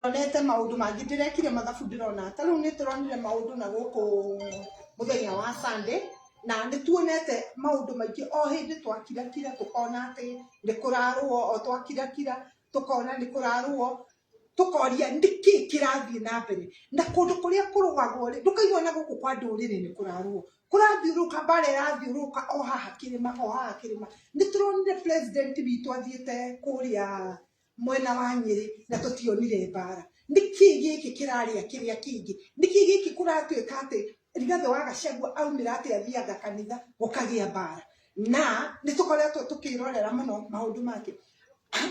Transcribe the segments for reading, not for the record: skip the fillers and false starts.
Ndĩronete maũndũ mangĩ, ndĩrekire mathabu ndĩrona ta rĩu nĩ tũronire maũndũ na gũkũ mũthenya wa Sunday, na nĩ tuonete maũndũ maingĩ o hĩndĩ twakirakira tũkona atĩ nĩ kũrarũo, o twakirakira tũkona nĩ kũrarũo, tũkoria nĩkĩ kĩrathiĩ na mbere. Na kũndũ kũrĩa kũrũagwo rĩ, ndũkaigua na gũkũ kwa ndũrĩrĩ nĩ kũrarũo, kũrathiũrũrũka mbara ĩrathiũrũrũka o haha kĩrĩma, o haha kĩrĩma. Nĩ tũronire president witũ athiĩte kũrĩa mwena wa Nyĩrĩ na tũtionire mbara. Nĩkĩ gĩkĩ kĩrarĩa kĩrĩa kĩngĩ? Nĩkĩ gĩkĩ kũratuĩka atĩ Rigathĩ wa Gachagua aumĩra atĩ athianga kanitha gũkagĩa mbara? Na nĩ tũkoretwo tũkĩrorera mũno maũndũ make.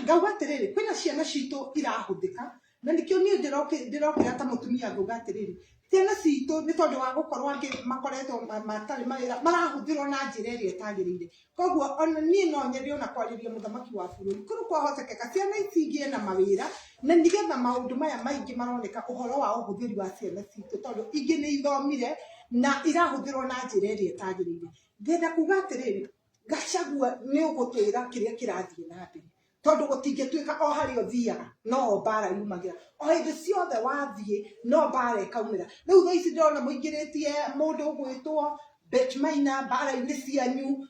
Ngauga atĩrĩrĩ, kwĩna ciana citũ irahũthĩka na nĩkĩo niĩ ndĩrokĩra ta mũtumia ngauga atĩrĩrĩ, ciana citũ nĩ tondũ wa gũkorwo angĩ makoretwo matarĩ mawĩra marahũthĩrwo na njĩra ĩrĩa ĩtagĩrĩire. Koguo ona niĩ no nyende ona kwarĩria mũthamaki wa bũrũri, korwo kwahotekeka ciana ici igĩe na mawĩra na nĩgetha maũndũ maya maingĩ maroneka ũhoro wa ũhũthĩri wa ciana citũ, tondũ ingĩ nĩ ithomire na irahũthĩrwo na njĩra ĩrĩa ĩtagĩrĩire. Ngenda kuga atĩrĩrĩ, Gachagua nĩ ũgũtwĩra kĩrĩa kĩrathiĩ na mbere, tondũ gũtingĩtuĩka o harĩa ũthiaga no mbara yumagĩra, o hĩndĩ ciothe wathiĩ no mbara ĩkaumĩra. Rĩu thaa ici ndĩrona mũingĩrĩtie mũndũ ũgwĩtwo Bet Maina mbara-inĩ cianyu,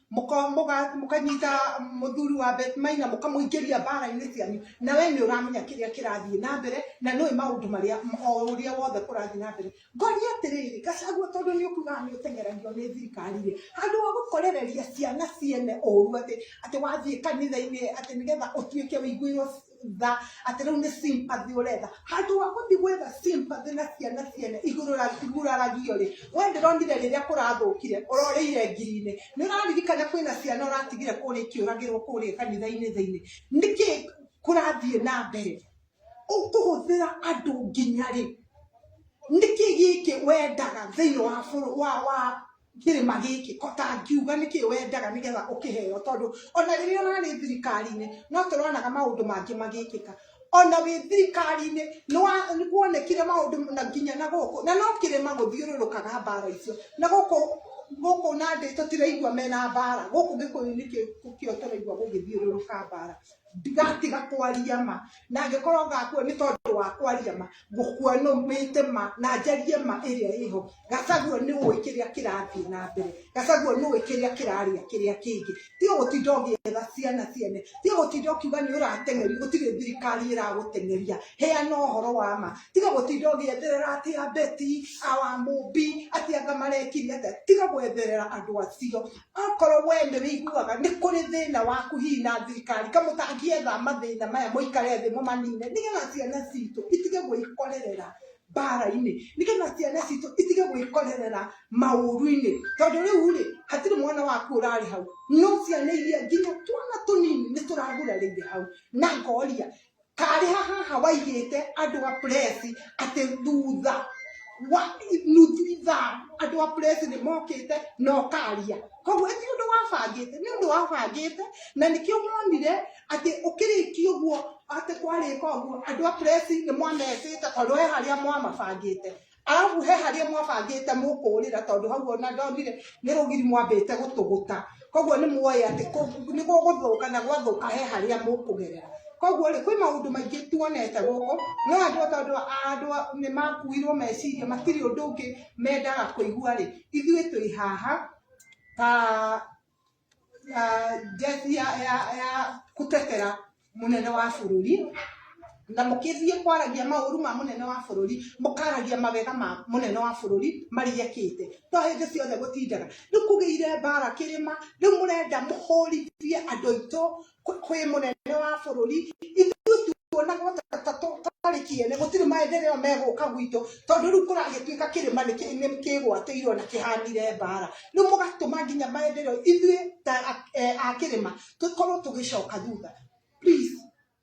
mũkanyita mũthuri wa Bet Maina mũkamũingĩria mbara-inĩ cianyu, na we nĩ ũramenya kĩrĩa kĩrathiĩ na mbere na nĩũĩ maũndũ marĩa o ũrĩa wothe kũrathiĩ na mbere. Ngoria atĩrĩrĩ, Gachagua tondũ nĩ ũkugaga nĩ ũteng'eragio nĩ thirikari rĩ, handũ ha gũkorereria ciana ciene ũru atĩ atĩ wathiĩ kanitha-inĩ atĩ nĩgetha ũtuĩke ũiguĩrwo tha atĩ rĩu nĩ sympathy ũretha, handũ ha gũthiĩ gwetha sympathy na ciana ciene iguraragio rĩ, we ndĩronire rĩrĩa kũrathũkire ũrorĩire ngiri-inĩ, nĩ ũraririkana kwĩna ciana ũratigire kũrĩa ikĩũragĩrwo kũrĩa kanitha-inĩ thĩinĩ, nĩkĩ kũrathiĩ na mbere? Ũkũhũthĩra andũ nginya rĩ? Nĩkĩ gĩkĩ wendaga thĩinĩ wa bũrũ, wa wa kĩrĩma gĩkĩ? Ko tangiuga nĩkĩ wendaga nĩgetha ũkĩheo tondũ ona rĩrĩa ũrarĩ thirikari-inĩ no tũronaga maũndũ mangĩ magĩkĩka. Ona wĩ thirikari-inĩ nĩkuonekire maũndũ na nginya na gũkũ, na no kĩrĩma gũthiũrũrũkaga mbara icio. Na gũkũ gũkũ Nandĩ tũtiraigua mena mbara, gũkũ Gĩkũyũ-inĩ nĩkĩo tũraigua gũgĩthiũrũrũka mbara. Ndigatiga kwaria ma, na angĩkorwo ngakua nĩ tondũ wa kwaria ma, ngũkua nũmĩte ma na njarie ma ĩrĩa ĩho. Gachagua nĩ ũĩ kĩrĩa kĩrathiĩ na mbere, Gachagua nĩ ũĩ kĩrĩa kĩrarĩa kĩrĩa kĩngĩ. Tiga gũtinda ũgĩetha ciana ciene, tiga gũtinda ũkiuga nĩ ũrateng'erio, gũtirĩ thirikari ĩragũteng'eria. Heana ũhoro wa ma, tiga gũtinda ũgĩetherera atĩ a Betty, a Wamũmbi, atĩ anga marekire atĩa, tiga gwetherera andũ acio. Okorwo we nĩ wĩiguaga nĩ kũrĩ thĩna waku hihi na thirikari, kamũtangĩetha mathĩna maya mũikare thĩ mũmanine, nĩgetha ciana citũ itige gwĩkorerera mbara-inĩ, nĩgetha ciana citũ itige gwĩkorerera maũru-inĩ, tondũ rĩu rĩ, hatirĩ mwana waku ũrarĩ hau, no ciana iria nginya twana tũnini nĩ tũragurarĩire hau, na ngoria Karĩ ha haha waigĩte andũ a press atĩ thutha wa nuthu ithaa andũ a press nĩ mokĩte na ũkaria. Koguo ti ũndũ wabangĩte, nĩ ũndũ wabangĩte na nĩkĩo wonire atĩ ũkĩrĩkia ũguo atĩ kwarĩka ũguo andũ a press nĩ mwametĩte tondũ he harĩa mwamabangĩte. Arabu he harĩa mwabangĩte mũkũrĩra tondũ hau ona ndonire nĩ rũgiri mwambĩte gũtũgũta. Koguo nĩ muoĩ atĩ nĩ gũgũthũka na gwathũka he harĩa mũkũgerera. Koguo rĩ, kwĩ maũndũ maingĩ tuonete gũkũ, no andũ tondũ andũ nĩ makuirwo meciria matirĩ ũndũ ũngĩ mendaga kũigua rĩ, ithuĩ twĩ haha ta jeshi ya kũtetera mũnene wa bũrũri, na mũkĩthiĩ kwaragia maũru ma mũnene wa bũrũri, mũkaragia mawega ma mũnene wa bũrũri marĩa ekĩte, to hĩndĩ ciothe gũtindaga. Rĩu kũgĩire mbara kĩrĩma, rĩu mũrenda mũhũrithie andũ aitũ kwĩ mũnene wa bũrũri, ithuĩ tuonagwo ta tũtarĩ kĩene, gũtirĩ maendeleo megũka gwitũ, tondũ rĩu kũragĩtuĩka kĩrĩma nĩ kĩgwatĩirwo na kĩhanire mbara. Rĩu mũgatũma nginya maendeleo ithuĩ ta a kĩrĩma tũkorwo tũgĩcoka thutha. Please,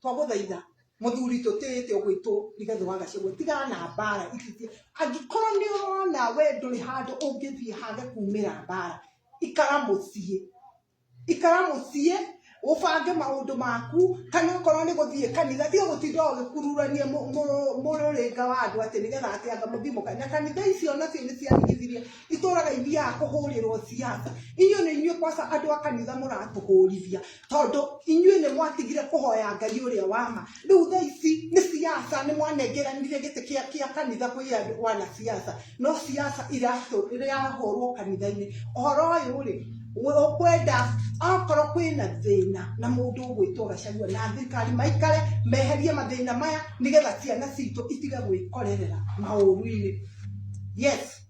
twagũthaitha mũthuri tũtĩĩte ũgwĩtwo Rigathĩ wa Gachagua, tigana na mbara ici. Angĩkorwo nĩ ũrona we ndũrĩ handũ ũngĩthiĩ hage kumĩra mbara, ikara mũciĩ. Ikara mũciĩ. Ũbange maũndũ maku, kana okorwo nĩ gũthiĩ kanitha, tiga gũtinda ũgĩkururania mũrũrĩnga wa andũ atĩ nĩgetha atĩ anga mũthiĩ mũka. Na kanitha icio nacio nĩ ciarigithirie itũraga ithiaga kũhũrĩrwo siasa. Inyuĩ nĩ inyuĩ kwanza andũ a kanitha mũratũhũrithia, tondũ inyuĩ nĩ mwatigire kũhoya Ngai ũrĩa wa ma. Rĩu thaa ici nĩ siasa, nĩ mwanengeranire gĩtĩ kĩa kanitha kwĩ andũ wanasiasa, no siasa irahũrwo kanitha-inĩ. Ũhoro ũyũ rĩ, ũkwenda okorwo kwĩna thĩna na mũndũ ũgwĩtwo Gachagua na thirikari maikare meherie mathĩna maya nĩgetha ciana citũ itige gwĩkorerera maũru-inĩ. Yes.